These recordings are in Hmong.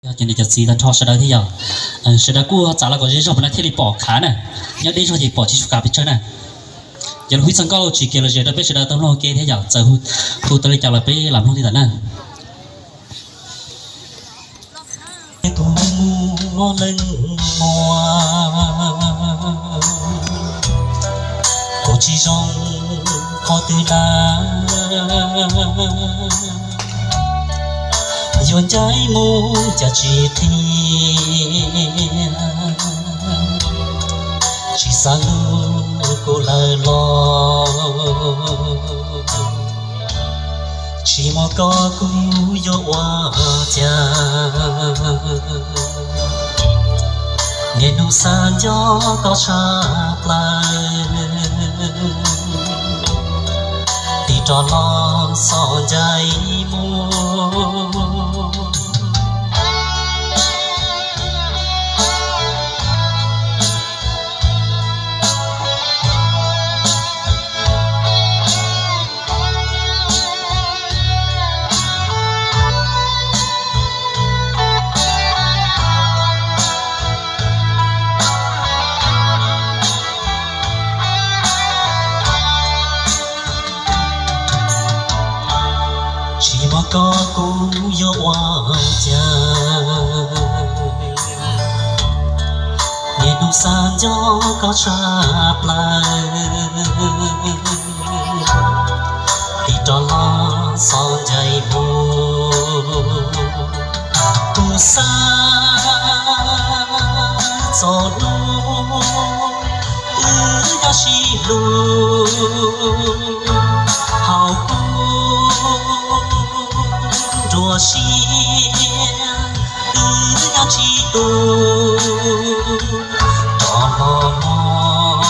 Yog cov niam cov txiv tag nrho sawv daws thiab yog, sawv daws kuj txav los kom ze zog puas no thiaj li pom khav na. Nyob deb zog ces pom tsis tshua khav pes tsawg na. Yog lub hwj txog nkauj los tsis kiag los ze rau peb sawv daws tau mloog ua ke thiab yog txawm hu tau li cas los peb lam mloog li ntawd na. Tus muaj leej muam, kuv tsis zoo qhov twg dag, yuav ncaim mus cas tsis qhia, tsis xav hlub kuv lawm los. Tsis muaj koj kuv yuav ua cas, niaj hnub xav nco koj tshaj plaws, tig rov los xom ncaim mus. Tsis muaj koj kuv yuav ua cas, niaj hnub xav nco koj tshaj plaws, tig rov los xom ncaim mus. Kuv xav txog hnub wb nyob sib hlub, hauv kuv nruab siab wb nyob tsis tu. Rov los mog,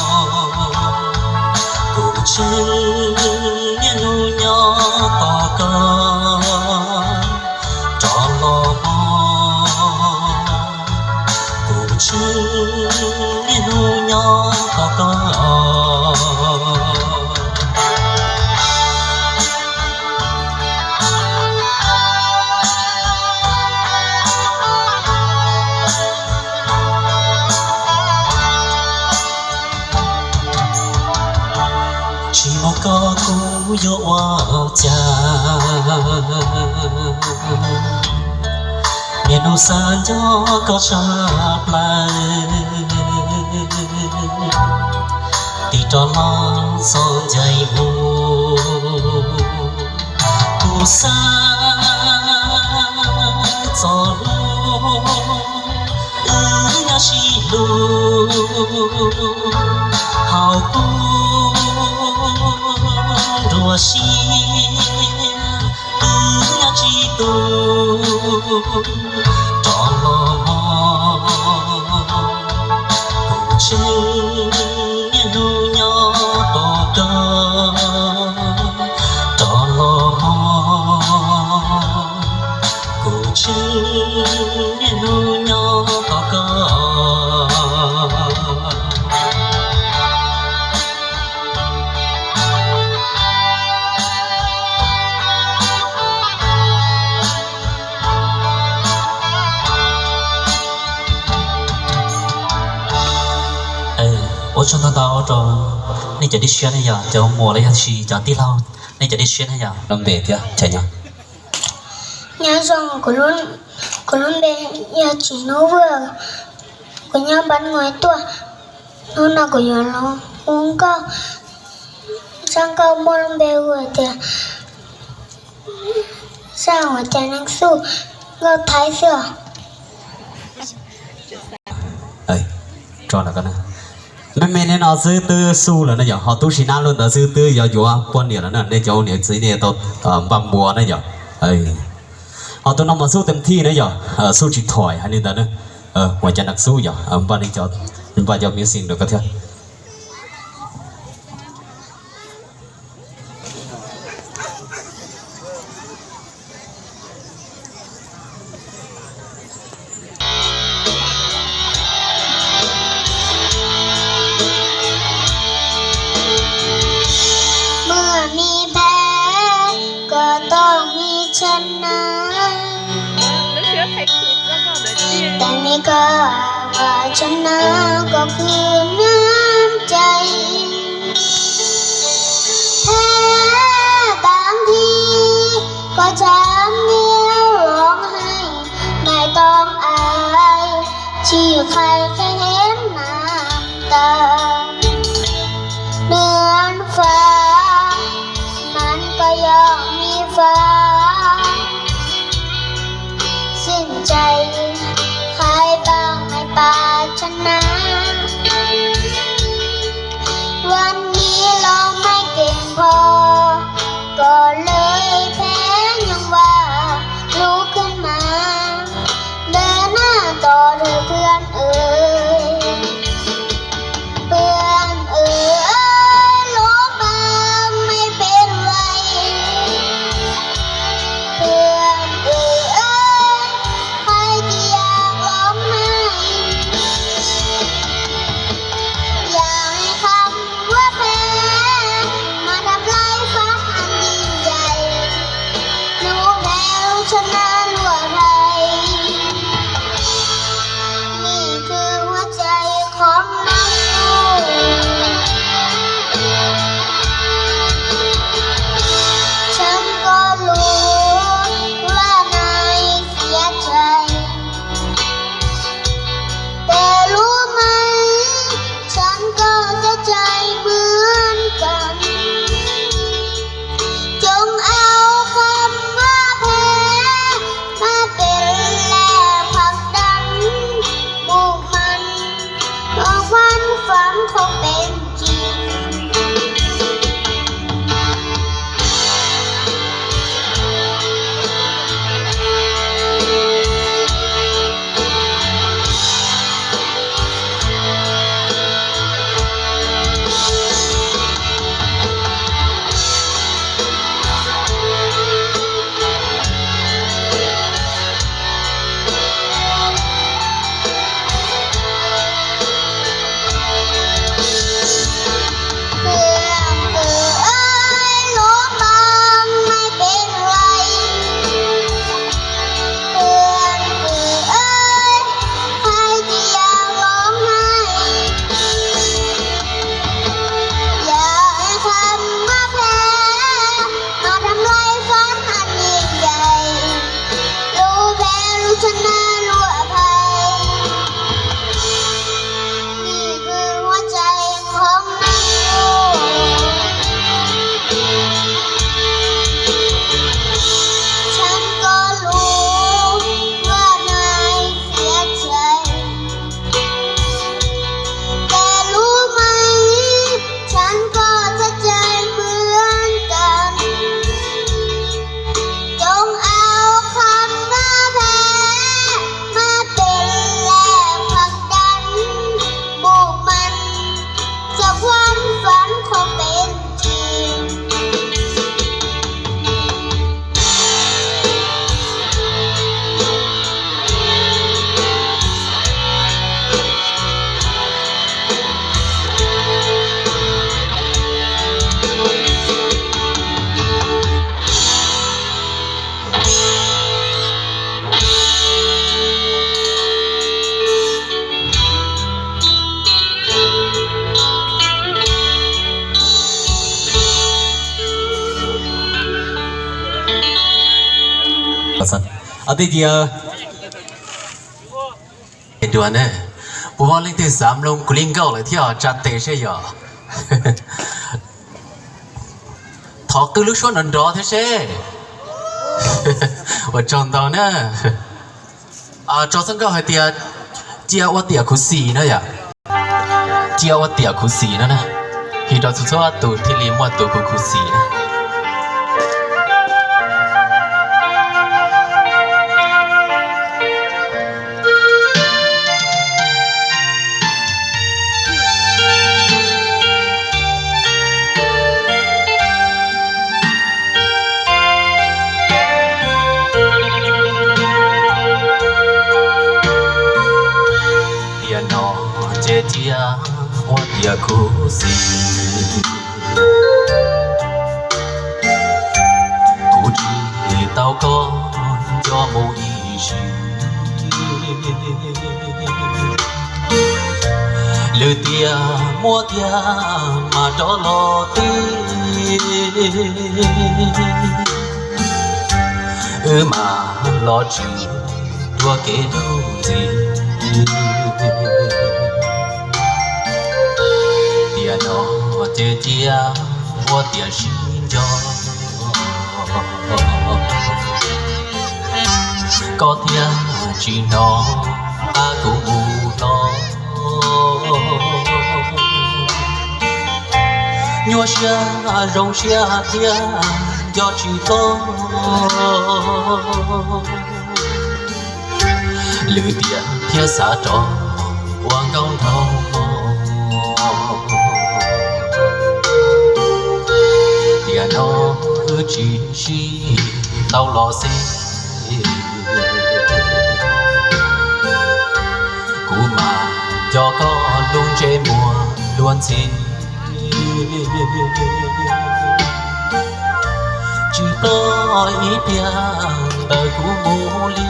kuv tseem niaj hnub nyob tos koj. Rov los mog, kuv tseem niaj hnub nyob tos koj. Tsis muaj koj kuv yuav ua cas, niaj hnub xav nco koj tshaj plaws, tig rov los xom ncaim mus. Kuv xav txog hnub wb nyob sib hlub, hauv kuv nruab siab wb nyob tsis tu. Rov los mog, kuv tseem niaj hnub nyob tos koj. Rov los mog, kuv tseem niaj hnub nyob tos koj. Ua tsaug ntau ntau rau nej cov dib siab ne yog cov muam los yog tiam sis cov tij laug, nej cov dib siab ne yog lub npe thiab chaw nyob. Nyob zoo, kuv lub npe yog Tsim Hnub Vwj, kuv nyob Npab Nuj Tuaj. Hnub no kuv yuav los hu nkauj. Zaj nkauj muaj lub npe hu tias zaj uas cas neeg xuj, nkauj Thaib xwb os. Me me li no xwb twb xuj lawm ne yom, ho tub sim nab lub ntawd xwb twb yuav yuav poj niam lawm na, nej cov ua niam txiv nej tau npaj npua ne yom. Ho tus no mas xuj tes thij ne yom, xuj tsis thom hais li ntawd na. Ua cas neeg xuj yom, npaj cov music rau koj thiab. Mưa mi phe, có tông mi chân na. Koj ua tshab na, koj khwv nab cai. Peb, bang thib koj tshab miab loov haij, mais toom ais tsis qhais qheb nam tas. Nws fav, mas koj yog mi fav. Xij ntsais qhaib npaaj mais pas tshab na. Vaj nib los mais kev npho, koj lawv peb nyoog vaj lub khwb mas, ntawm nab tos rau vaj nws. Vaj nws, lub npaaj mais peb vais. Vaj nws, qhov tias los mais, yam qhov vaj peb mas rab lais fab yeej yais, lub npe lub tshab na luaj hais. Nws kwv huab cai qhov nab, tshab koj lub vaj nais xiav cai. Tes lub mais, tshab koj xiav cai mab kas. Coob au qhov vaj peb mas peb lam phaj dab, mus mas ua vaj fab qhov peb ntsis. Lub npaaj mais peb vais. Hais tias los mais, yam qhov vaj peb mas rab lais fab yeej yais, lub npe lub tshab na luaj hais. Nws kwv huab cai qhov nab, tshab koj lub vaj nais xiav cai. Tes lub mais, tshab koj xiav cai mab kas. Coob au qhov vaj peb mas peb lam phaj dab, mus mas ua vaj fab qhov peb ntsis. Ob tij tias, es dua ne, puas muaj leej twg xav mloog kuv li nkauj lawm thiab tsa tes seb yog. Thov qw lub suab nrov nrov thiab seb. Ua tsaug ntau na. Tso txoj nkauj hais tias cia ua tiam khuv xim no yom. Cia ua tiam khuv xim no na. Hais rau txhua txhua tus thiaj li muaj tus khuv khuv xim na. Tiam no ces cia ua tiam khuv xim, kuv tsis tau koj nco mus ib sim. Lwm tiam muaj tiag mas rov los twb, wb mam los tsim dua kev hlub ntxiv. Tiam no ces cia ua tiam sib nco, koj thiaj tsis hnov qab kuv mus hlo. Nyuaj siab zoo siab thiab nco tsis txog, lwm tiam thiaj xav rov ua nkauj nraug. Tiam no wb tsis sib tau los xij, kuv mam nco koj lub ntsej muag luag ntxhi. Tsis pom ib tiag ntawm kuv mus li,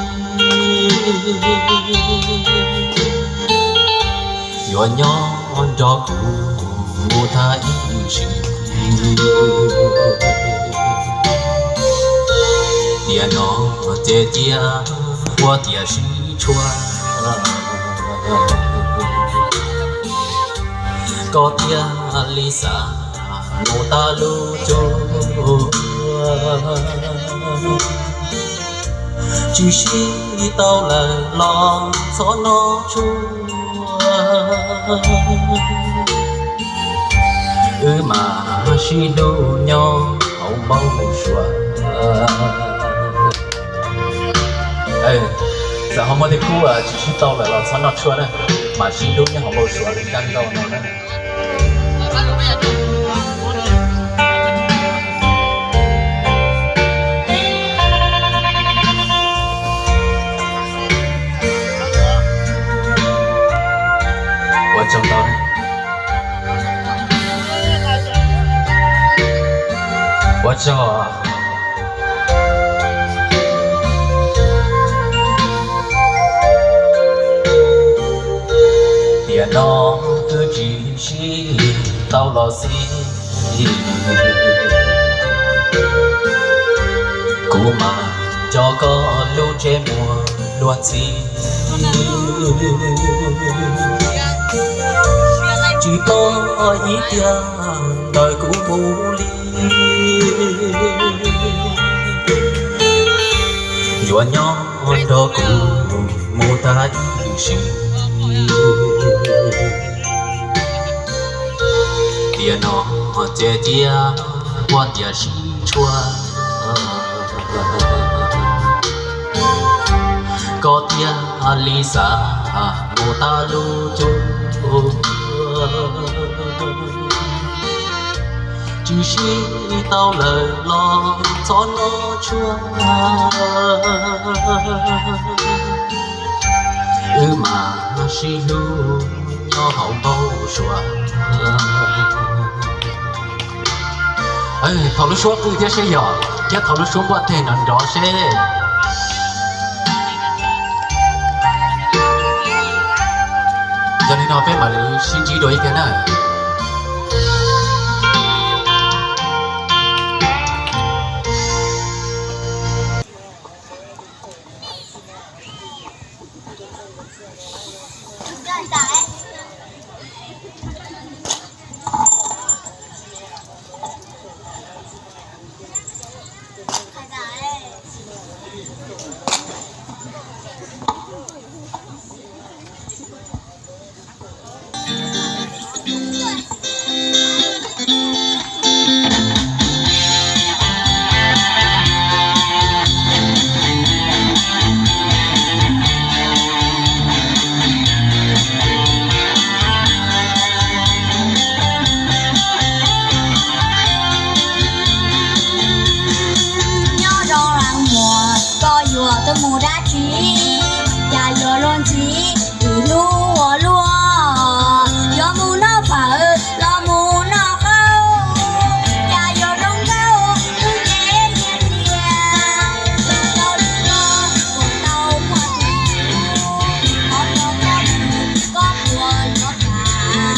yuav nyob nrog kuv mus tag ib sim. Tiam no ces cia ua tiam sib tshuam, koj thiaj li xav mus tag lub cuab. Tsis sib tau lawm los txhob noj tshuaj, wb mam sib hlub nyob hauv npau suav. Txawm ho muaj tej khub tsis sib tau lawm los txhob noj tshuaj na, mam sib hlub nyob hauv npau suav li kab nkaus no na. Ua tsaug ntau. Ua tsaug. Tiam no twb tsis sib tau los xij, kuv mam nco koj lub ntsej muag luag ntxhi. Tsis pom ib tiag ntawm kuv mus li, yuav nyob nrog kuv mus tag ib sim. Tiam no ces cia ua tiam sib tshuam, koj thiaj li xav mus tag lub cuab. Tsis sib tau lawm los txhob noj tshuaj, wb mam sib hlub nyob hauv npau suav. Thov lub suab qwj thiab seb yog, thiab thov lub suab npuaj teg nrov nrov seb. Yog li no peb mam li sib ntsib dua ib pliag na. Nyob zoo leej muam, koj yuav tuaj mus dab tsi? Cas yuav luag ntxhi, tus hlub ua luaj, yuav mus noj fawm los mus noj qauj, cas yuav zoo nkauj tus nyiam nyiam, tau li ko puas tau muaj tus hlub, qhov no koj mus koj puas yuav kam?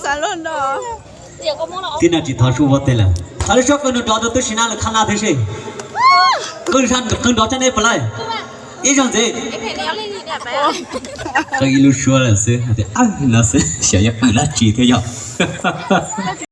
Xav luag nrog. Tib no tsis thov sub vov teg lawm. Thov lub suab qw nrov rau tub sim nab lawv khab laj thiab seb. Qw nrov tsa nej puas lawm? Ib zaug ntxiv. Qw ib lub suab lawm xwb, no xwb xyov yuav qw dab tsi thiab yog.